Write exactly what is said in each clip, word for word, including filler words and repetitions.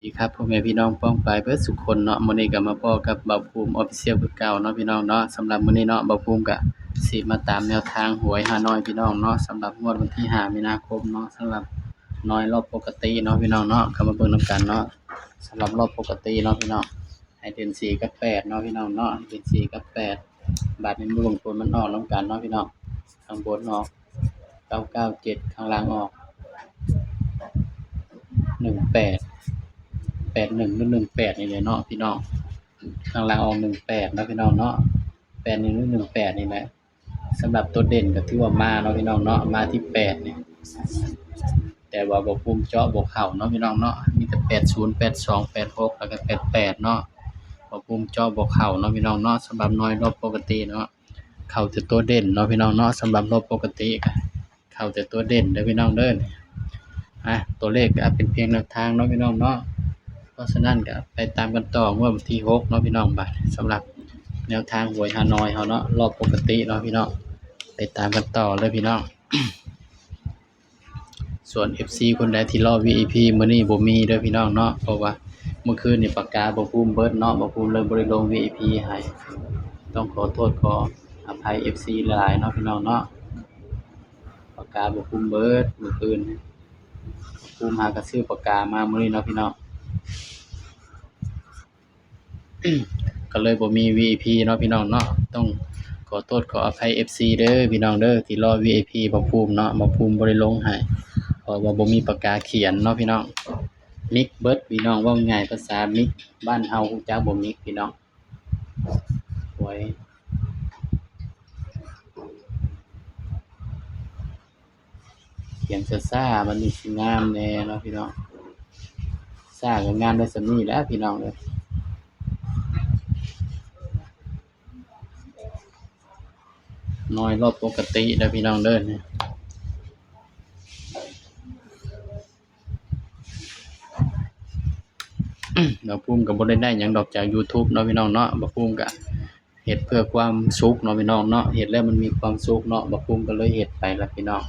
ดีครับ พ่อแม่พี่น้องป้องปายเบิดสุคนเนาะ มื้อนี้ก็มาพ้อกับบ่าวภูมิ Official คือเก่าเนาะพี่น้องเนาะ สำหรับมื้อนี้เนาะ บ่าวภูมิก็สิมาตามแนวทางหวยฮานอยพี่น้องเนาะ สำหรับงวดวันที่ห้ามีนาคมเนาะ สำหรับนอยรอบปกติเนาะพี่น้องเนาะ ก็มาเบิ่งนำกันเนาะ สำหรับรอบปกติเนาะพี่น้อง ให้เด่นสี่กับแปดเนาะพี่น้องเนาะ เด่นสี่กับแปด บาดนี้มาเบิ่งผลมันออกนำกันเนาะพี่น้อง ข้างบนออกเก้าเก้าเจ็ด ข้างล่างออกหนึ่งแปด แปดหนึ่ง หรือหนึ่งแปด นี่แหละเนาะพี่น้อง ข้างล่างออกหนึ่งแปดเนาะพี่น้องเนาะ แปดหนึ่ง หรือหนึ่งแปด นี่แหละ สำหรับตัวเด่นก็ถือว่ามาเนาะพี่น้องเนาะ มาที่แปดนี่ แต่ว่าบ่าวภูมิเจาะบ่เข้าเนาะพี่น้องเนาะ มีแต่แปดศูนย์ แปดสอง แปดหก แล้วก็แปดแปดเนาะ บ่าวภูมิเจาะบ่เข้าเนาะพี่น้องเนาะ สำหรับนอยรอบปกติเนาะ เข้าแต่ตัวเด่นเนาะพี่น้องเนาะ สำหรับรอบปกติก็เข้าแต่ตัวเด่นเด้อพี่น้องเด้อ อ่ะ ตัวเลขก็เป็นเพียงแนวทางเนาะพี่น้องเนาะ เพราะฉะนั้นก็ไปตามกันต่องวดวันที่หกเนาะพี่น้อง บาดสำหรับแนวทางหวยฮานอยเฮาเนาะ รอบปกติเนาะพี่น้อง ไปตามกันต่อเลยพี่น้อง ส่วน เอฟซี คนใดที่รอ วี ไอ พี มื้อนี้บ่มีเด้อพี่น้องเนาะ เพราะว่าเมื่อคืนนี่ปากกาบ่าวภูมิเบิดเนาะ บ่าวภูมิเลยบ่ได้ลง วี ไอ พี ให้ ต้องขอโทษขออภัย เอฟซี หลายๆเนาะพี่น้องเนาะ ปากกาบ่าวภูมิเบิดเมื่อคืน บ่าวภูมิหาก็ซื้อปากกามามื้อนี้เนาะพี่น้อง ก็เลยบ่มี วี ไอ พี เนาะพี่น้องเนาะ ต้องขอโทษขออภัย เอฟซี เด้อพี่น้องเด้อ ที่รอ วี ไอ พี บ่าวภูมิเนาะ บ่าวภูมิบ่ได้ลงให้ เพราะว่าบ่มีปากกาเขียนเนาะพี่น้อง มิกเบิดพี่น้อง เว้าง่ายภาษามิก บ้านเฮาฮู้จักบ่มิกพี่น้อง หวย เขียนช้าๆ มันนี่สิงามแน่เนาะพี่น้อง ช้าก็งามได้ส่ำนี้แหละพี่น้องเอ้ย นอยรอบปกติเด้อพี่น้องเด้อ บ่าวภูมิก็บ่ได้ได้หยังดอกจาก YouTube เนาะพี่น้องเนาะ บ่าวภูมิก็เฮ็ดเพื่อความสุขเนาะพี่น้องเนาะ เฮ็ดแล้วมันมีความสุขเนาะ บ่าวภูมิก็เลยเฮ็ดไปล่ะพี่น้อง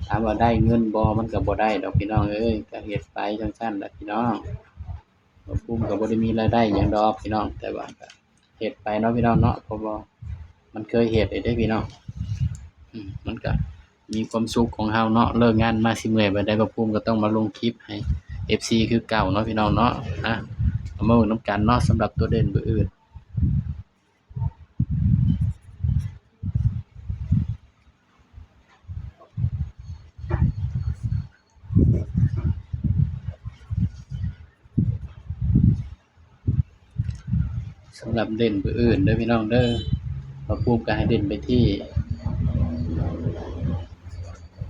ถามว่าได้เงินบ่ มันก็บ่ได้ดอกพี่น้องเอ้ย ก็เฮ็ดไปจั่งซั้นล่ะพี่น้อง บ่าวภูมิก็บ่ได้มีรายได้หยังดอกพี่น้อง แต่ว่าก็เฮ็ดไปเนาะพี่น้องเนาะ เพราะว่ามันเคยเฮ็ดเด้พี่น้อง อืม มันก็มีความสุขของเฮาเนาะ เลิกงานมาสิเมื่อยปานใด บ่าวภูมิก็ต้องมาลงคลิปให้ เอฟซี คือเก่าเนาะพี่น้องเนาะ อ่ะ เอามาเบิ่งนำกันเนาะ สำหรับตัวเด่นเบอร์อื่น สำหรับเด่นเบอร์อื่นเด้อพี่น้องเด้อ บ่าวภูมิก็ให้เด่นไปที่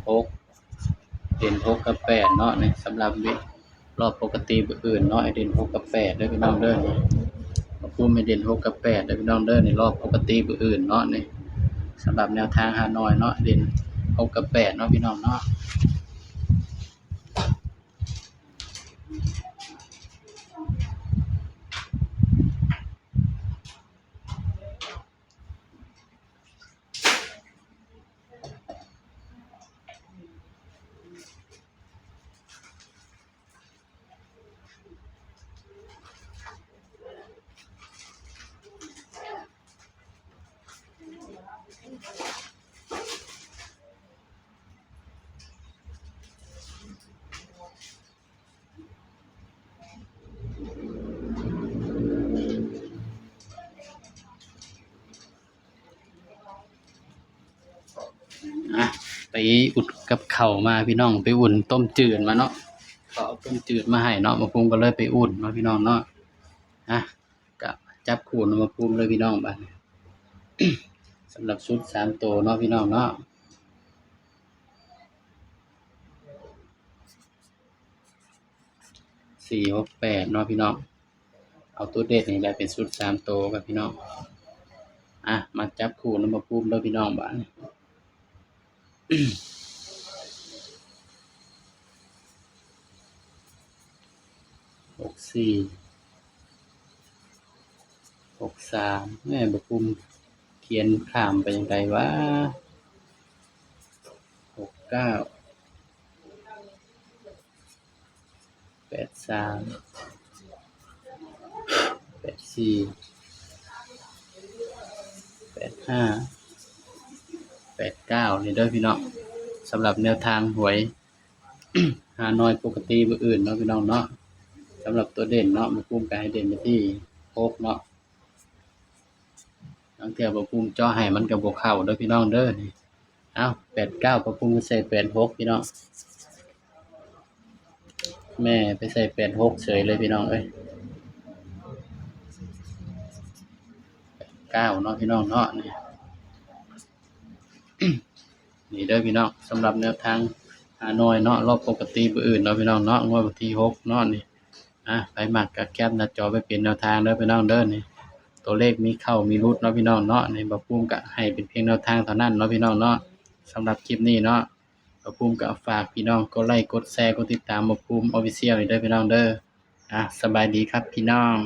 หก เด่น หก กับ แปด เนาะ นี่สำหรับวิ รอบปกติเบอร์อื่นเนาะ ให้เด่น หก กับ แปด เด้อพี่น้องเด้อ บ่าวภูมิให้เด่น หก กับ แปด เด้อพี่น้องเด้อ ในรอบปกติเบอร์อื่นเนาะ นี่สำหรับแนวทางฮานอยเนาะ เด่น หก กับ แปด เนาะพี่น้องเนาะ อ่ะ ไปอุ่นกับข้าวมาพี่น้อง ไปอุ่นต้มจืดมาเนาะ เขาเอาต้มจืดมาให้เนาะ บ่าวภูมิก็เลยไปอุ่นเนาะพี่น้องเนาะ อ่ะ ก็จับคู่นำบ่าวภูมิเลยพี่น้อง บาดนี้ สำหรับชุดสามตัวเนาะพี่น้องเนาะ สี่หกแปด เนาะพี่น้อง เอาตัวเด่นนี่แหละเป็นชุดสามตัวครับพี่น้อง อ่ะ มาจับคู่นำบ่าวภูมิเด้อพี่น้อง บาดนี้ หกสี่ หกสาม แม่บ่าวภูมิเขียนข้ามไปจั่งใดวะ หกเก้า แปดสาม ดสี่ แปดห้า แปดเก้า นี่เด้อพี่น้อง สำหรับแนวทางหวย ฮานอยปกติมื้ออื่นเนาะพี่น้องเนาะ สำหรับตัวเด่นเนาะ บ่าวภูมิก็ให้เด่นไปที่หกเนาะ บางเทื่อบ่าวภูมิเจาะให้มันก็บ่เข้าเด้อพี่น้องเด้อ นี่ เอ้า แปดเก้า บ่าวภูมิก็ใส่แปดหกพี่น้อง แม่ไปใส่แปดหกเฉยเลยพี่น้องเอ้ย แปดเก้า เนาะพี่น้องเนาะ นี่ นี่เด้อพี่น้อง สำหรับแนวทางฮานอยเนาะ รอบปกติมื้ออื่นเนาะพี่น้องเนาะ งวดวันที่หกเนาะ นี่ อ่ะ ไผมักก็แคปหน้าจอไว้เป็นแนวทางเด้อพี่น้องเด้อ นี่ ตัวเลขมีเข้ามีหลุดเนาะพี่น้องเนาะ นี่ บ่าวภูมิก็ให้เป็นเพียงแนวทางเท่านั้นเนาะพี่น้องเนาะ สำหรับคลิปนี้เนาะ บ่าวภูมิก็ฝากพี่น้องกดไลค์ กดแชร์ กดติดตามบ่าวภูมิ Official นี่เด้อพี่น้องเด้อ อ่ะ สบายดีครับพี่น้อง